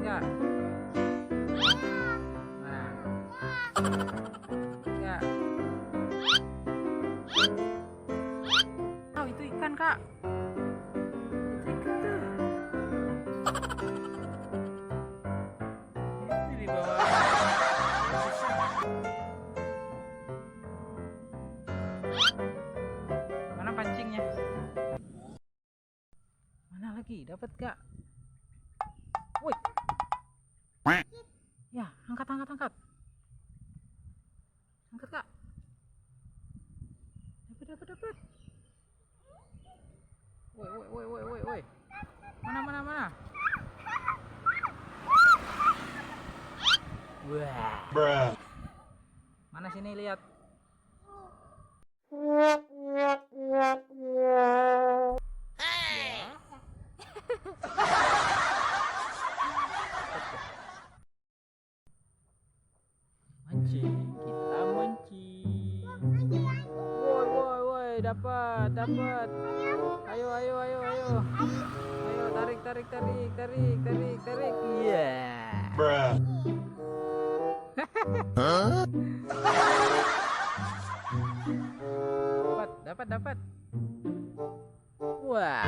nggak? Nah, nggak? Oh, itu ikan, Kak. Itu ikan tuh. Ini di bawah. Mana pancingnya? Mana lagi? Dapat, Kak? Woi. Ya, angkat. Angkat, Kak. Dapat. Woi. Mana? Wah. Mana sini lihat. Kita mancing. Woi, dapat. Ayo. Ayo, tarik. Iya. Dapat. Wah.